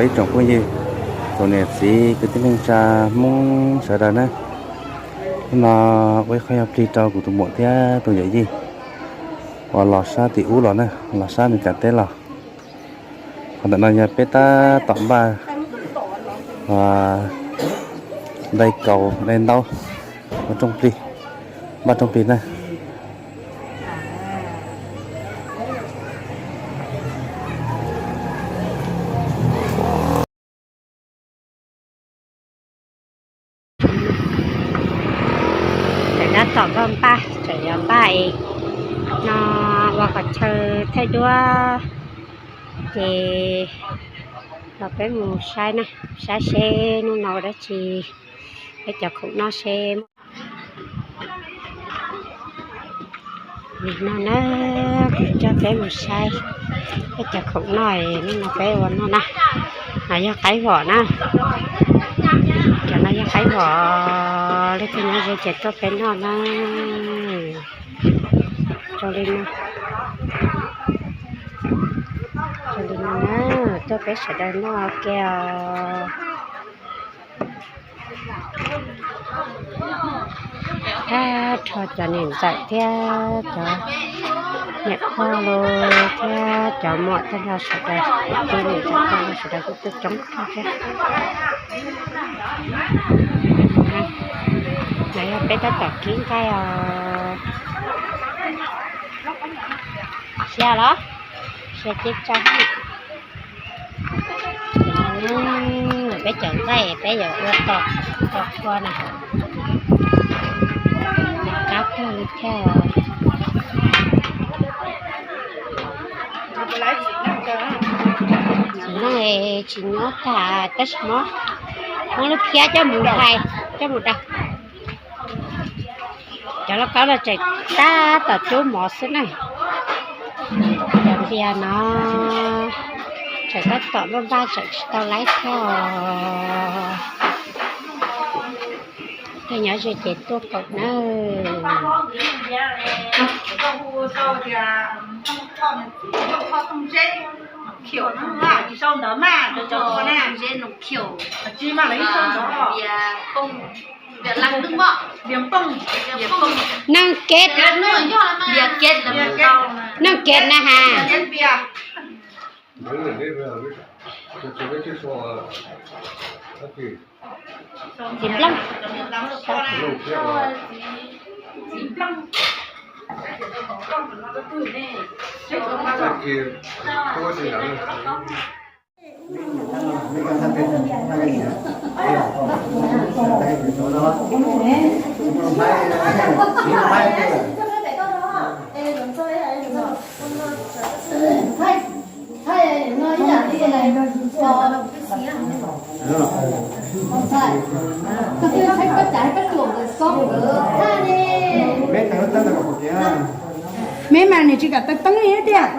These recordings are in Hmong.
Ib tsoom phooj ywg, tsoom niam txiv kwv tij neej tsa Hmoob sawv daws na, hnub no ua ib qho yog plig rau kuv tus muam thiab tus yawm yij uas los sab tim ub los na, los sab Meskas teb los. Qhov ntawm no yog peb tab tom npaj dai kaus dai ntaub ua rooj plig, npaj rooj plig na. Tseem tab tom npaj npaj, tseem yuav npaj es no ua qhov chaw thaij duab, ces los peb mus saib na, saib seb hnub no ua dab tsi, peb cov khoom noj seb muaj li no na. Kuv coj peb mus saib peb cov khoom noj, hnub no peb ua noj na. No yog qaib vom na, cov no yog qaib vom, leej twg nyob ze ces tuaj peb noj na. Zoo li no, zoo li no na, tuaj peb sawv daws noj ke os. Tag nrho cov niam ntxawm thiab cov niam pog los thiab cov muam tag nrho sawv daws, cov niam cov pog sawv daws kuj coob kawg thiab. No yog peb tab tom kib nqaij os. Xya los? Xya ces tsau. Peb cov nqaij peb yuav ua tom, tom kua na, qab kawg li thiab. Txiv neej tsis nyob tag tab sis muab, muab lub phiab coj mus hais, coj mus dag. Cov lauj kaub los tseem tab tom cub mov xwb na. Cov npias no tseem tab tom npaj npaj tseem tsis tau laib thiab os. Tej nyob ze ces tuaj koom nawb. Neeg kev, neeg kev na has. Txiv nplooj. Meb mas nws tsis kam taw teeb li tiag.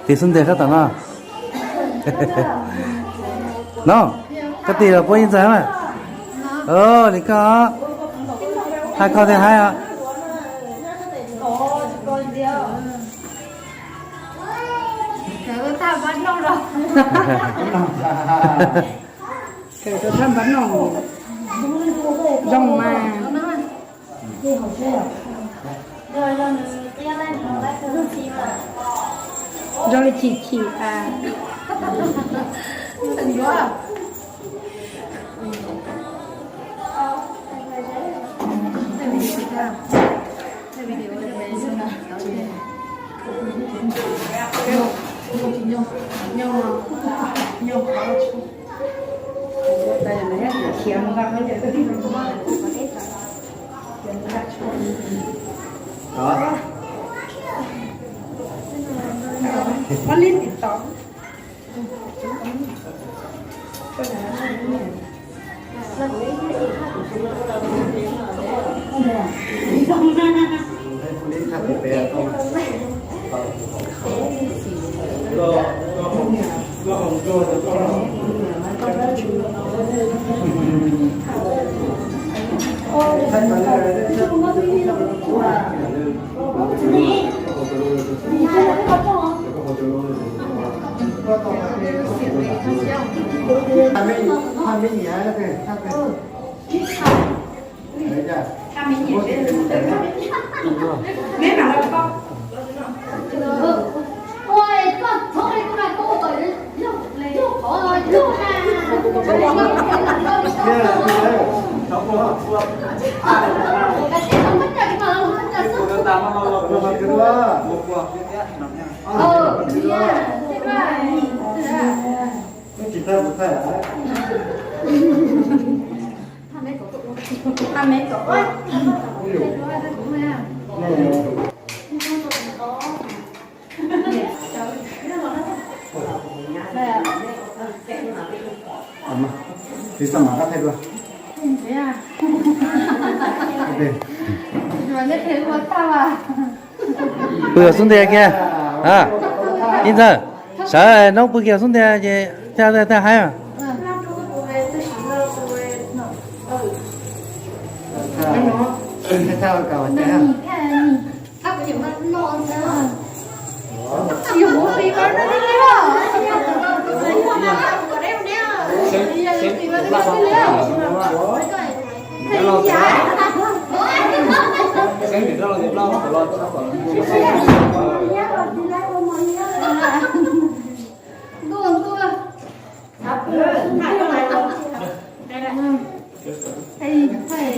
Tig xub ntiag sab tom no. No, koj tig los puab ib ntxaig mas. Li koj, hais koj thiaj haib os. Kawm rau thaj npab no zoo mas. Zoo li chim chim a. Tha me nyiam, tha me nyiam. Tha me nyiam. Tha me nyiam. Tiv xab mas koj thaij dua. Pw xub ntiag kiag. Ib ntxawg, sawv noob pw kiag xub ntiag ces thiaj thiaj haib.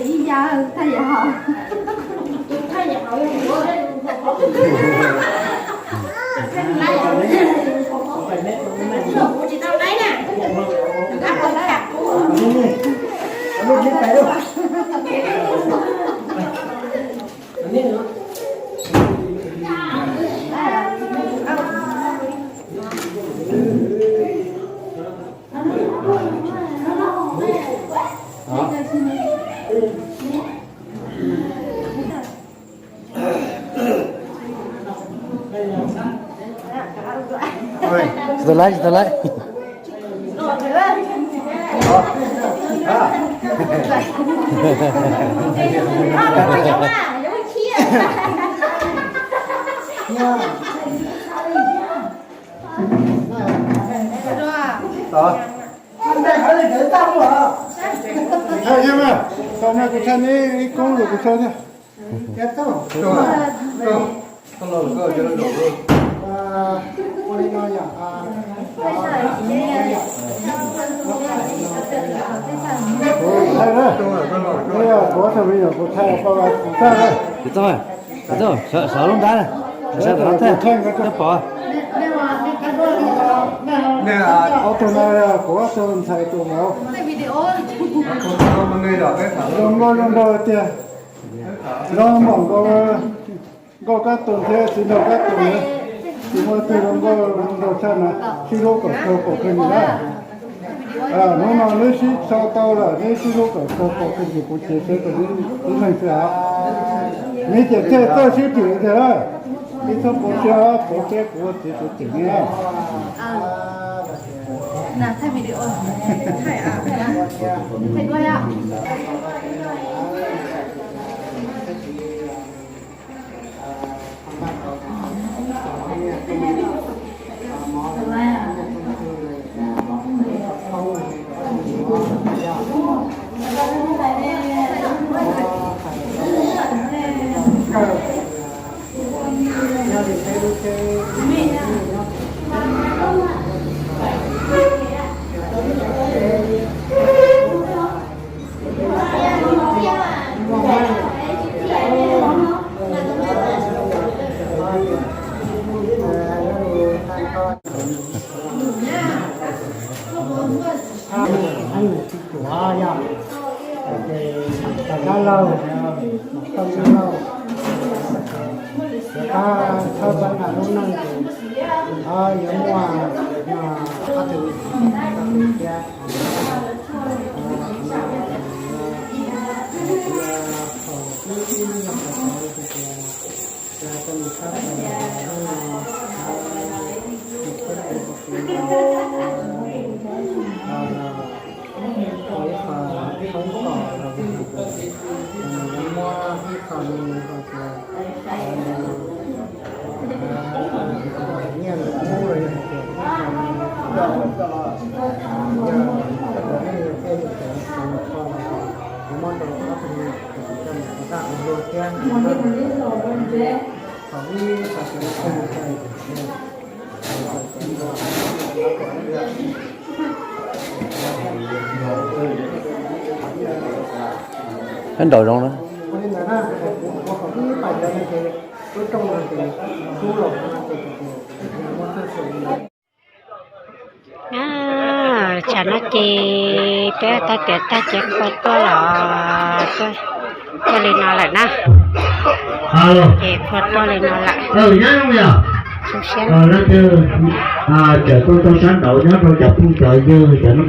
Ib yam, thaj yam hauv. Tsis tau laib, tsis tau laib. Tau, kuv thaij neb ib koob los kuv thaij thiab. Kuv thaij na, kuv ob tug me nyuam kuv thaij, kuv thaij na. Sawv lub nrab na, sawv thaij, thaij pom. Ob tug no kuv ob tug ntxhais tus no. Zoo nkauj zoo nraug tiag. Zoo npaum nkaus nkauj kab tus thiab txiv nraug kab tus na. Tsis muaj twg zoo nkauj zoo nraug tshaj no, sib hlub kom txog pom kawg nkaus na. Hnub no neb sib txhawb tau lawm, neb sib hlub kom txog pom kawg nkaus, kuv ces sawv daws ib leeg xwb os. Neb ces thiaj txawj sib twm tiag lawm. Neb txhob pauv siab, pauv siab kuv ua txiv kuv twm neb. Dab laug, dab laug, qab txhawb pab nas lub neej ces yuav muaj qab tus thiab. Ib qho khoob kos los yog hais tias nws muab ib qho me hais tias nyiaj nws pub los yog hais tias ib qho me hais tias yog Peb nraum zoov na. Tsam no ces peb tag tiav tag ces qhua tuaj los tuaj li no lawm na. Ces qhua tuaj li no lawm. Tawm tuaj rau sab nraud nyob rau cov phooj cov ywg cov no.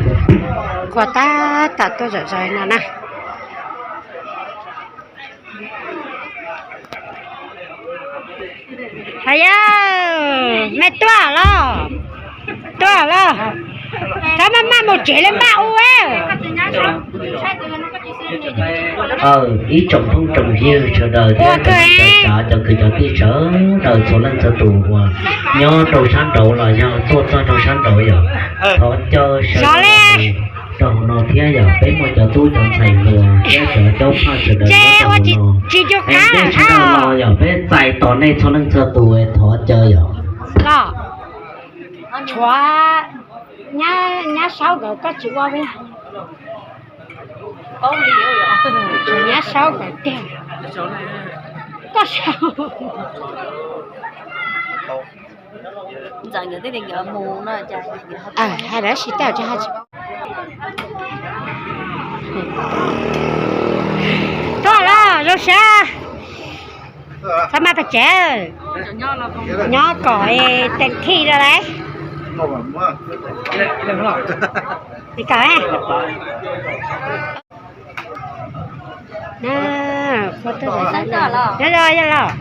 Qhua tab tom tuaj zom zaws no na. Hos yawg, mej tuaj los, tuaj los, txhob maj maj mus tsev li maj ua. Ib tsoom phooj tsoom ywg sawv daws thiab cov kwv cov tij sawv daws txhua leej txhua tus uas nyob rau sab nraud los yog tuaj txog rau sab nraud yom, thov caw sawv daws rau hauv no thiab yom, peb muaj cov tub cov ntxhais hluas thiab cov caub phaj sawv daws nyob rau hauv no. Es nej sawv daws los yom, peb txais tos nej txhua leej txhua tus, thov caw yom. Los, tshuav nyab saub nkawd koj tsis ua li. Tshuav nyab saub nkawd tiag. Koj saub. Hais dab tsi tau tsis hais tsis paub. Tuaj los zoo siab. Txhob maj pes tsev, nyob kom tes thij rau lawm. Li kom, yog los.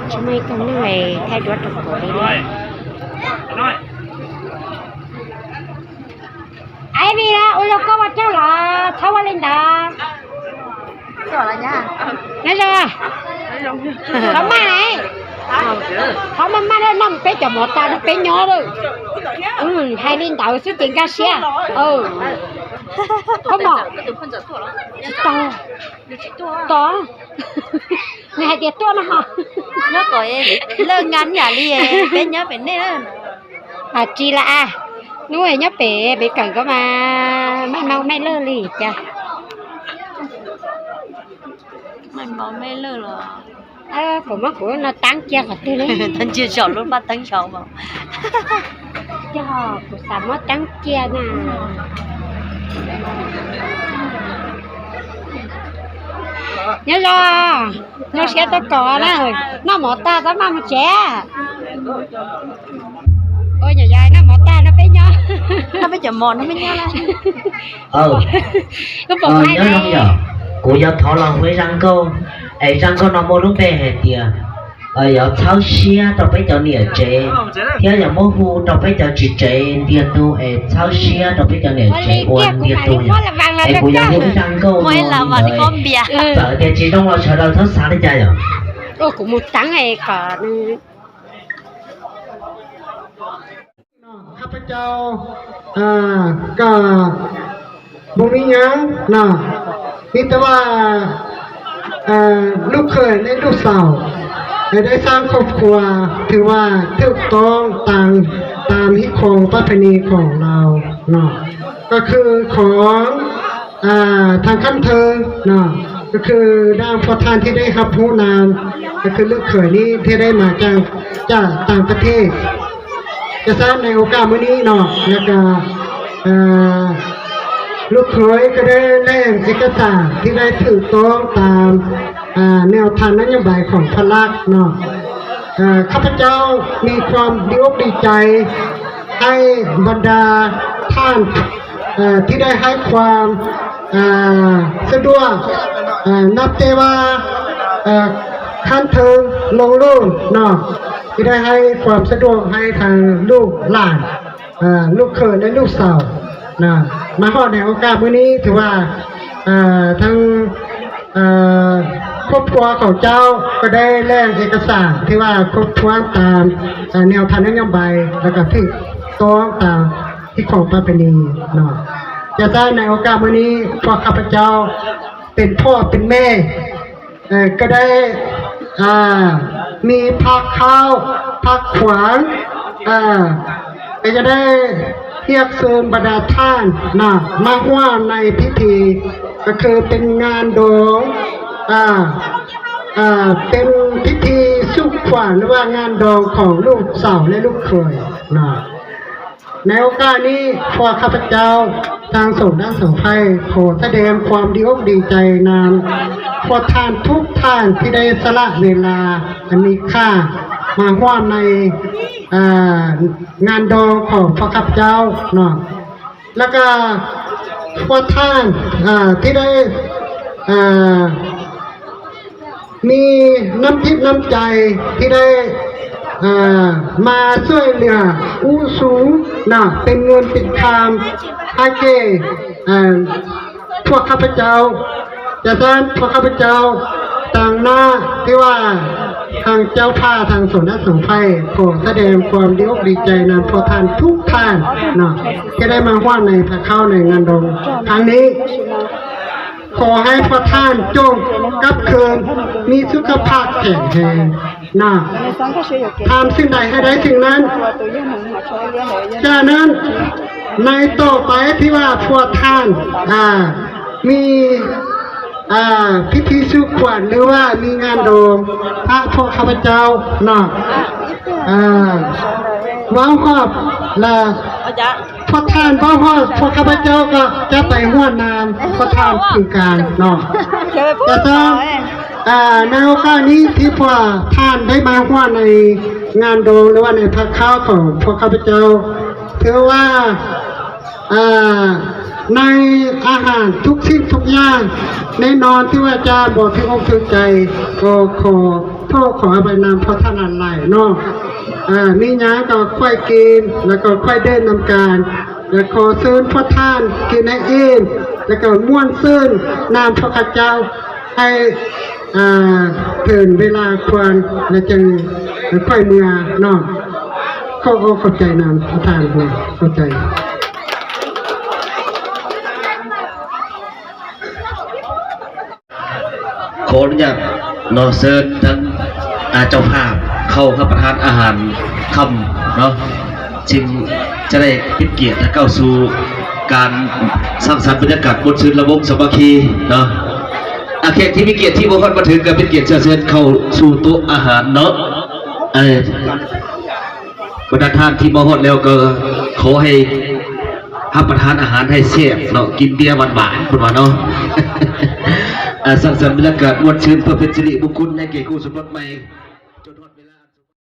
Tsis muaj ib tug neeg thaij duab rau kuv li. Ai, vim ua li koj ua raug los txhob ua li ntawd. Nyob zoo, thov maj, thov maj maj noj peb cov mov tas rau peb nyob lawm. Hais li ntawd xwb ces nkag siab. Koj mom, tsis tau, tau, nws hais tias tuaj no ho. Nyob kom lawj nqa yam li peb nyob pem nej. Tsis lam, hnub nyob pem pem kawm ko mas maj mau mej lawj li cas. Maj mau mej lawj los. Kuv muab kuv no teeb cia qhov twg li. Teeb cia saum lub paj teeb saud mas. Yog kuv xav muab teeb cia na. Nyob zoo, zoo siab tuaj kov na. Noj mov tag txhob maj mus tsev. Ua nyuam yaus noj mov tag no peb nyob, noj peb cov mov no peb nyob lawm. Nyob zoo yom, kuv yuav thov los hu ib zaj nkauj, es zaj nkauj no muaj lub npe hais tias yuav txhawb siab rau peb cov niam tsev, thiab yuav muab hu rau peb cov txiv tsev ntiag tug es txhawb siab rau peb cov niam tsev ua ntiag tug yom. Es kuv yuav hu ib zaj nkauj no li ntawd, txawm tias tsis zoo los sawv daws txhob xav li cas yom. Kuv mus teeb kom ข้าพเจ้า ก็ บ่มีหยังเนาะ มีแต่ว่า ลูกเขยและลูกสาว ได้สร้างครอบครัว ถือว่าถูกต้องตาม ตามฮิตของประเพณีของเราเนาะ ก็คือของ อ่า ทางขั้นเทิงเนาะ ก็คือด้านพ่อท่านที่ได้รับรู้นาม ก็คือลูกเขยนี้ที่ได้มาจาก จากต่างประเทศ จะทราบในโอกาสมื้อนี้เนาะ แล้วก็ เอ่อ ลูกเขยก็ได้แนบเอกสารที่ได้ถูกต้องตาม อ่า แนวทางนโยบายของพรรคเนาะ เอ่อ ข้าพเจ้ามีความดีอกดีใจ ให้บรรดาท่าน เอ่อ ที่ได้ให้ความ อ่า สะดวก อ่า นับแต่ว่า เอ่อ ขั้นเทิงลงรุ่นเนาะ ที่ได้ให้ความสะดวกให้ทางลูกหลาน เอ่อ ลูกเขยและลูกสาวนะ มาฮอดในโอกาสมื้อนี้ถือว่า เอ่อ ทั้ง เอ่อ ครอบครัวของเจ้าก็ได้แลกเอกสารที่ว่าครบถ้วนตาม แนวทางนโยบาย แล้วก็ถูกต้องตามที่ของประเพณีเนาะ จะได้ในโอกาสวันนี้พวกข้าพเจ้าเป็นพ่อเป็นแม่ เอ่อก็ได้อ่ามีผ้าขาวผ้าขวัญอ่าก็จะได้เรียกเชิญบรรดาท่านนะมาร่วมในพิธี ก็คือเป็นงานดองอ่าอ่าเป็นพิธีสู่ขวัญหรือว่างานดองของลูกสาวและลูกเขยนะ ในโอกาสนี้พวกข้าพเจ้าทั้งสองด้านสองฝ่ายขอแสดงความดีอกดีใจนำพวกท่านทุกท่านที่ได้สละเวลาอันมีค่ามาร่วมในอ่างานดองของพวกข้าพเจ้าเนาะ แล้วก็พวกท่านอ่าที่ได้อ่า มีน้ำจิตน้ำใจที่ได้อ่ามาช่วยเหลืออู้สูงนะเป็นเงินเป็นคำให้แก่อ่าพวกข้าพเจ้า จะต้อนพวกข้าพเจ้าต่างหน้าที่ว่าทางเจ้าภาพทางสงฆ์ทั้งสองฝ่ายขอแสดงความดีอกดีใจนำพวกท่านทุกท่านนะที่ได้มาร่วมในพระเข้าในงานดองครั้งนี้ ขอให้พวกท่านจงกลับคืนมีสุขภาพแข็งแรงนะทำสิ่งใดให้ได้สิ่งนั้น จากนั้นในต่อไปที่ว่าพวกท่านอ่ามีอ่าพิธีสู่ขวัญหรือว่ามีงานดองพระพวกข้าพเจ้าเนาะอ่าเว้าขอบและ พวกท่านเว้าฮอดพวกข้าพเจ้าก็จะไปฮวดนามพวกท่านคือกันเนาะ แต่ตอนอ่าในโอกาสนี้ที่พวกท่านได้มาฮวดในงานดองหรือว่าในพระเข้าของพวกข้าพเจ้า ถือว่าอ่าในอาหารทุกสิ่งทุกอย่างแน่นอนที่ว่าจะบ่ถืออกถือใจก็ขอโทษขออภัยนำพวกท่านหลายๆเนาะ อ่ามีหยังก็ค่อยกินแล้วก็ค่อยเดินนำกัน แล้วขอเชิญพวกท่านกินให้อิ่มแล้วก็ม่วนซื่นนำพวกข้าเจ้าให้อ่าถึงเวลาควรแล้วจึงค่อยเมือเนาะ ขอขอบใจนำพวกท่านนะขอบใจ ขออนุญาตเนาะเชิญทั้งอ่าเจ้าภาพเข้ารับประทานอาหารค่ำเนาะ จึงจะได้เป็นเกียรติและก้าวสู่การสร้างสรรค์บรรยากาศม่วนซื่นระวงสามัคคีเนาะ อาแขกที่มีเกียรติที่บ่ฮอดมาถึงก็เป็นเกียรติเชิญเข้าสู่โต๊ะอาหารเนาะ เออ บรรดาท่านที่มาฮอดแล้วก็ขอให้รับประทานอาหารให้แซ่บเนาะ กินเบียร์หวานๆ เพิ่นว่าเนาะ อ่า สร้างสรรค์บรรยากาศม่วนซื่นเพื่อเป็นสิริมงคลในแก่คู่สมรสใหม่